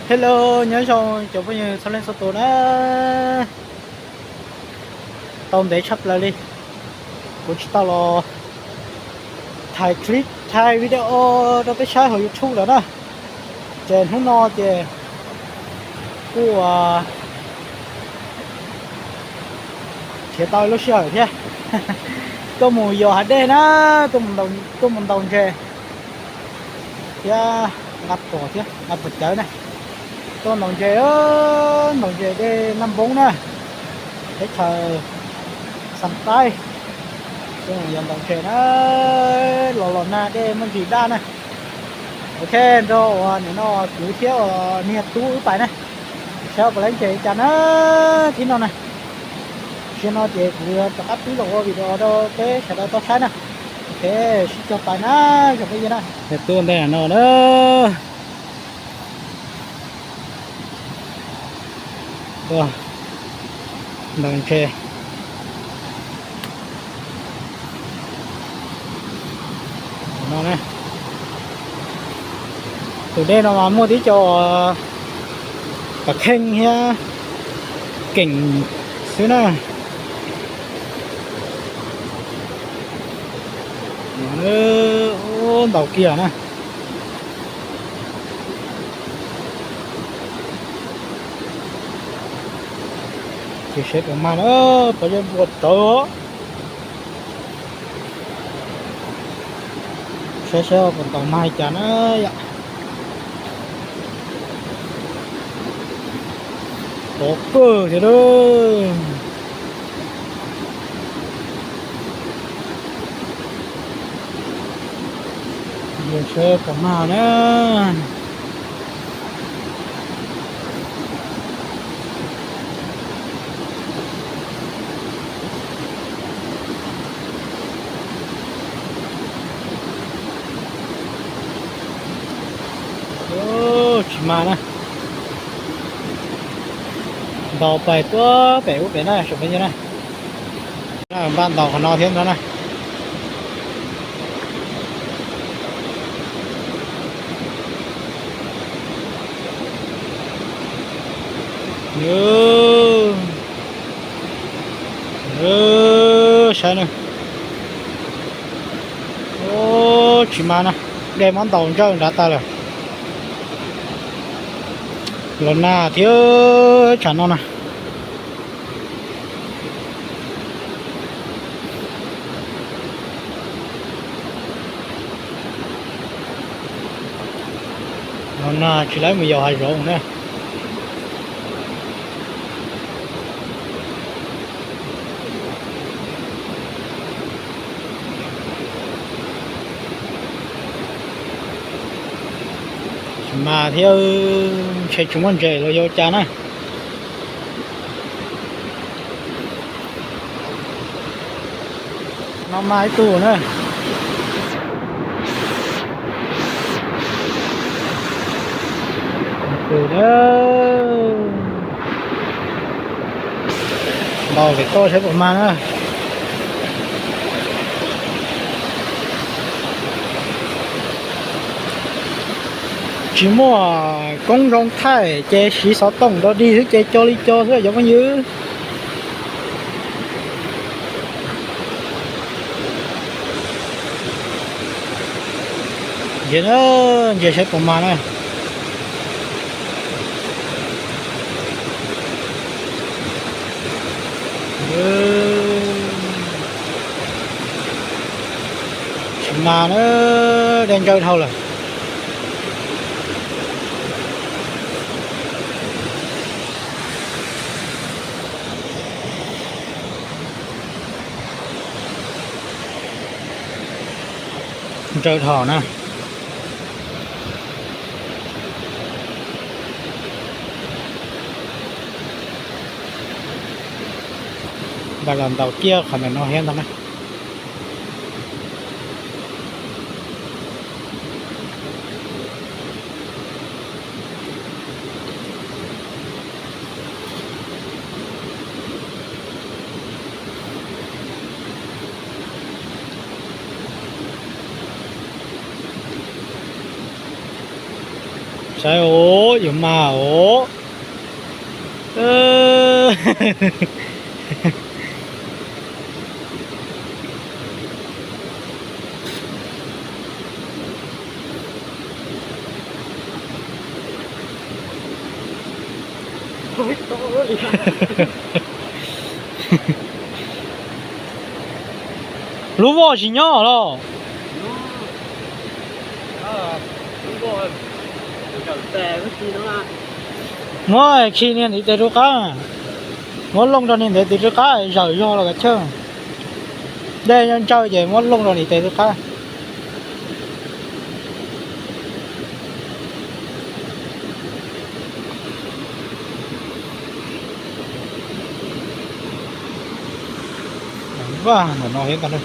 Hello, nyob zoo cov phooj ywg txhua leej txhua tus na. Tau ntev tshaj plaws li, kuv tsis tau los thaij clip thaij video rau peb saib hauv YouTube lawm na. Ces hnub no ces kuj nrhiav tau lub sij hawm thiab tuaj mus yos hav dej na, tuaj mus ntaus ntses thiab nqa pom thiab nqa pom cawv na. Tuaj ntaus ntses, ntaus ntses dej Naj Npoob na, teb chaws Xas Taib. Tuaj yos ntaus ntses na, los los nag dej muaj ntsis daj na. Ok, nrog uas nim no kuv thiab uas niag tub wb pais na, saib puas laib ntses li cas na. Thib no na, sim no ces kuv rov qab pib los ua video rau peb sawv daws tau saib na. Ok, sib cog pais na, cov phooj ywg na. Niag tub ntej no na. Tuaj ntaus ntses no na. Tus dej no mas muaj tib co pas kheej thiab keem xwb na. Ntaus kiag na. Ces seb puas mag na, pov zeb npua rawv. Saib saib puas tau mag li cas na yom. Tov kawg thiab lawm. Saib puas mag na. Tsis mag na. Ntaus pais tuaj pem ub pem na, sawv peb nyob na. Npaj ntaus qhov no thiab ntag na. Saib na. Tsis mag na, dej muab ntaus ntsawj nrad tas lawm. Los nag thiab tsam no na. Los nag tsis laib mus yos hav zoov na. Tsis mag thiab, ntshe tsis muaj ntses los yog cas na. No mag ib tug na. Tus na. Ntaus pem toj saib puas mag na. Tsis muaj koob zoo thaij ces siv xov tooj dog dig xwb ces co li co xwb cov phooj ywg. Ntsia na, ntsia saib puas mag na. Tsis mag na, dej ntsawj dhau lawm. Ntsawj dhau na. Npaj los ntaus kiag qhov ntawm no thiab ntag na. Saib os, yuav mag os. Lub voj tsis nyob los? Muab khi niag ntiv tes rau qab, muab looj rau niag ntiv tes rau qab, zawm zog los kav chawj. Dej ntsawj ces muab looj rau ntiv tes rau qab. Vaj ntawm no thiab ntag.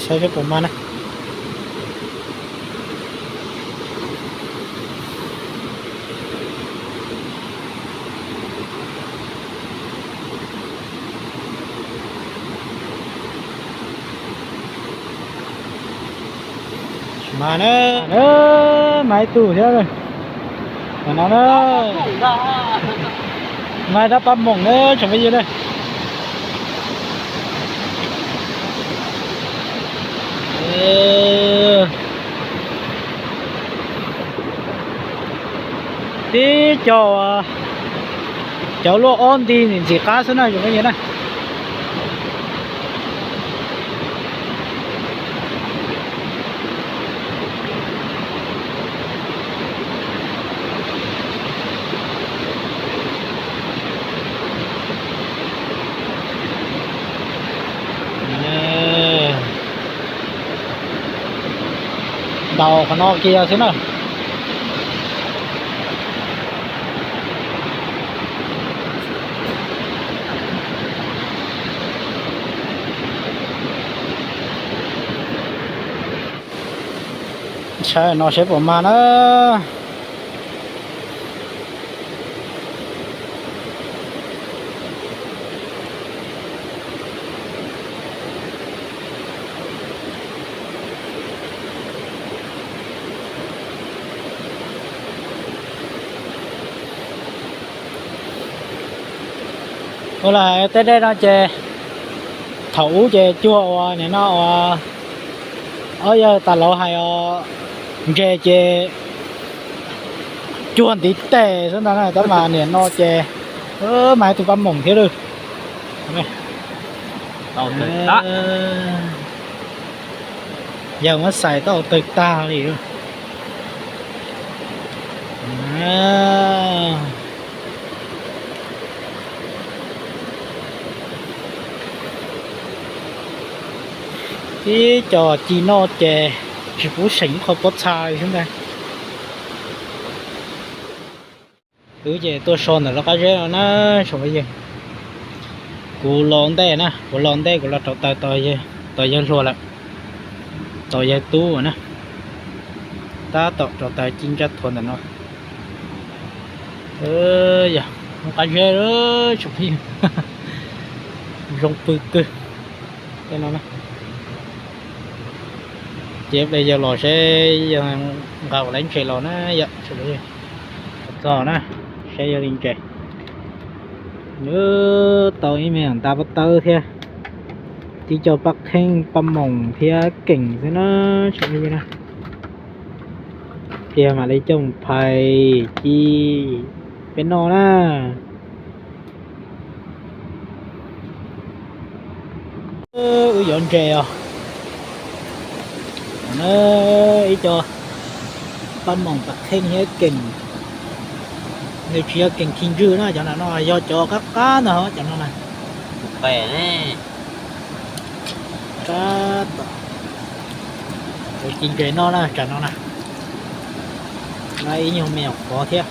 Saib seb puas mag na. Mas na, mas ib tug thiab. Mas no na, mas dab pab moom na tsoom phooj ywg na. Tib co cov luaj ob nti ntxim qab xwb na tsoom phooj ywg na. Ntaus qhov no kiag xwb na. Saib no seb puas mag na. Ua li hais tej dej no ces thaum ub ces cuag uas nim no uas ob yawg tas laus hais os, ntses ces cuag ntiv tes xwb ntag na, tab mas nim no ces mas ib tug pab moom thiab lawm. Yawg muab xais tau tawg tag li. Ib co ci noj ces tsis pub seem ib qho pob txha li xwb ntag. Wb ces tuaj so ntawm lub qab zeb no na, tsoom phooj ywg. Kuv los ntej na, kuv los ntej kuv los rauv taws tos yawg hluas lawm, tos yawg tub na. Tab tom rauv taws ci ntsaj thuav ntawm no. Yog lub qab zeb, tsoom phooj ywg, zoo pw kawg. Tej no na, ces ib pliag yawg los seb yawg nqa ua laiv ntses los na yom. Txog na, saib yog li ntses. Nws tau ib me nta pab tawb thiab, tib co pab kheej pab moos thiab keem xwb na, tsoom phooj ywg na. Tiag mam li coj mus phais ci peb noj na. Wb yuav ntses os. Ib co Paj Moos Pas Kheej thiab Keem, nws tsis yog Keem Khi Ntswg na, cov no yog cov qab qab ntag cov no na. Tab tom ci ntses noj na tsam no na. Lawv ib nyuag me nyuam qhuav thiab.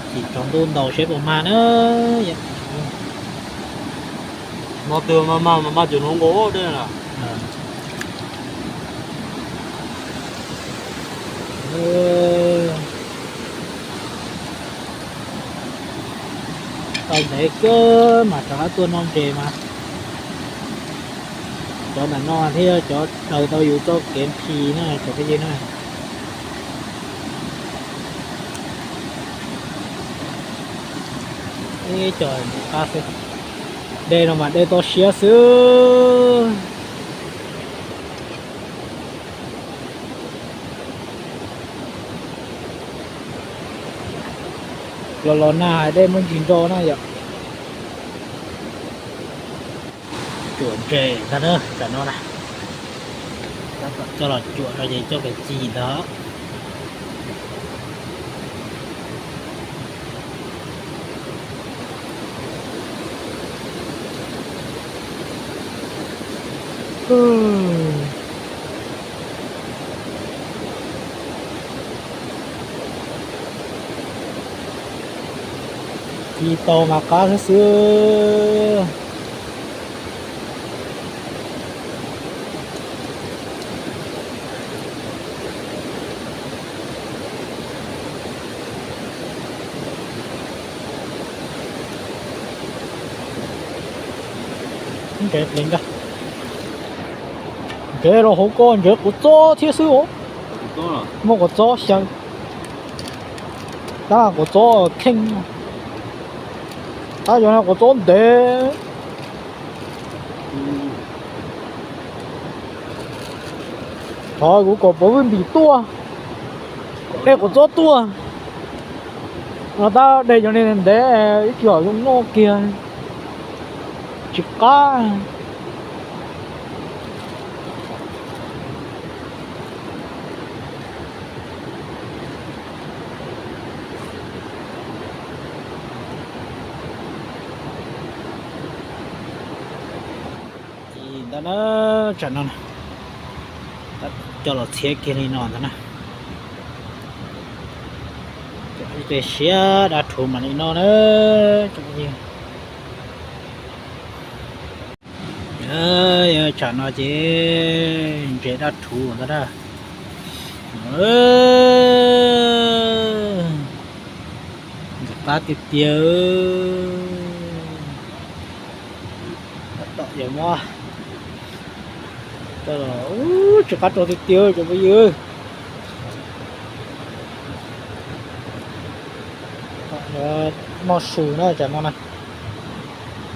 Tsis tsaus ntuj ntaus seb puas mag na. Mo twg mas mag mas mag cov no nkaus dej na. Tau ntev kawg mas rov qab tuaj noj ntses mas. Cov ntawm no thiab cov daws tau yus txoj kev phis na cov phooj ywg na. Ib co qab xwb. Dej no mas dej toj siab xwb. Los los nag dej muaj ntsis nro na yom. Cuam ntses ntag na, tam no na. Tab tom coj los cuam rau ces coj pem ci ntag. Ci tau mas qab xwb xwb. Ntsev plig ntag. Ntsev rau hauv ko ntsev quav txob thiab xwb os. Muaj quav txob xyaw. Tab quav txob kheej. Tab yog no quav txob ntev. Thov kuv kom Pov Vwj Npis tuaj, de quav txob tuaj. No tab de cov ni ntev ib tsis zoo noj kiag, tsis qab. Ci ntawd na, tsam no coj los txhiab kiag li no ntag na. Cov siab dab rhuv mam li noj na. Tsam no ces ntses dab rhuv ntag na. Ntxim qab tiag tiag. Tab tom yuav muab tso los, ub, tsw qab rau tiag tiag cov phooj ywg. Noj su na, tsam no na,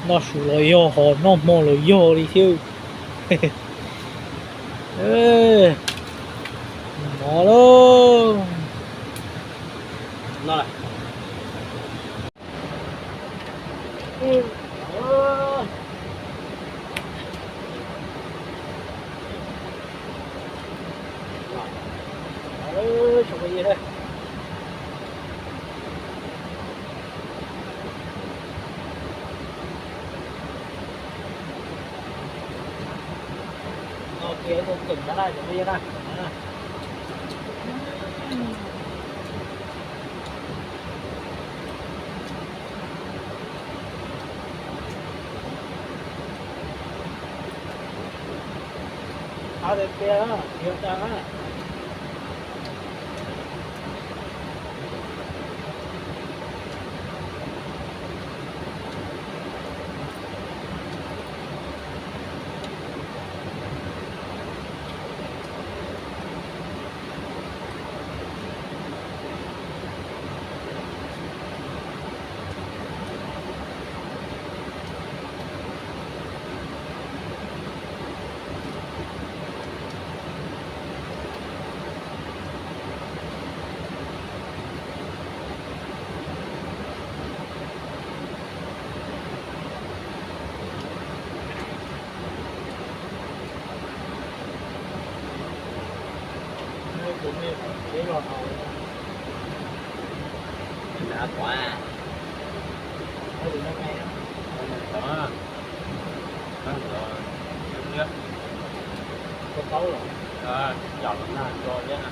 noj su los yog, ho noj hmo los yog li thiab. Mov lauj. Ab, kuv, kuv, kuv, yog los nag tso thiab na.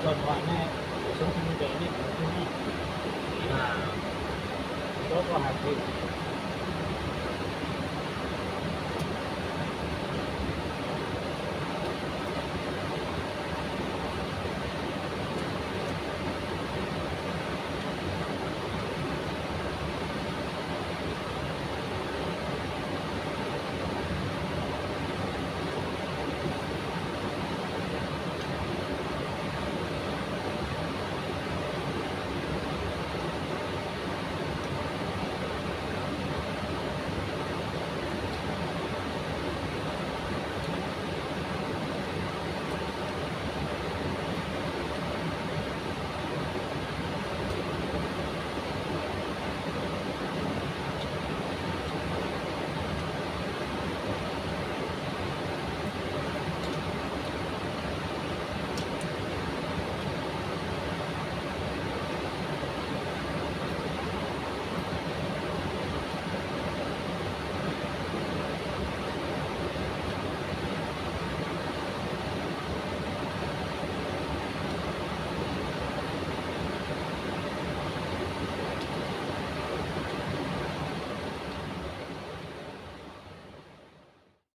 Tso no nej, kuv xub nej, nej kuv xub nej, kuv hais tias